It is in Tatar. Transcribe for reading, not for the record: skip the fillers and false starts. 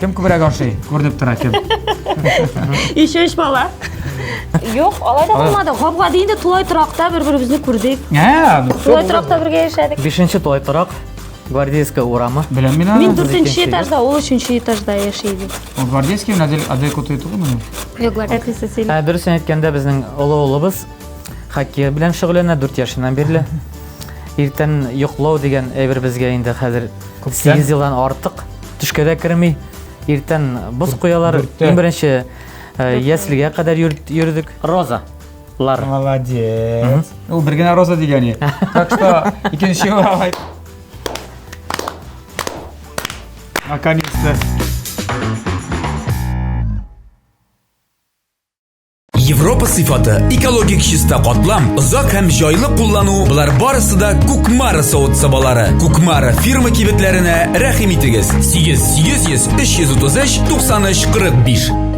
Кем күбрәк ашый? Күренеп тора кем. Еще өч бала. Юк, алай да булмады. Гап-гади инде тулай торакта бер-беребезне күрдек. Ә, ну, Тулай торакта бергә яшәдек. Бишенче тулай торак, Гвардейская урамы. Беләм мин аны. Мин дүртенче икенче этажда, ул өченче этажда яши иде. Ул Гвардейский менә Адель Адель Кутуй түгелме? Юк, Әтисе сөйли. Ә, дөресен әйткәндә, безнең олы улыбыз хоккей белән шөгыльләнә 4 яшеннән бирле. Иртән йоклау дигән әйбер безгә инде хәзер Күптән. 8 елдан артык төшкә дә керми. Иртән боз куялар. Дүрттә. Иң беренче э, яслегә кадәр йөрдек. Роза. Лар. Молодец. Ул бер генә Роза дигән иде. Так что икенче юлы алай. Наконец-то. Европа сыйфаты, экологик чиста катлам, озак һәм җайлы куллану, болар барысы да Кукмара савыт-сабалары. Кукмара фирма кибетләренә рәхим итегез. 8 800 333 93 45.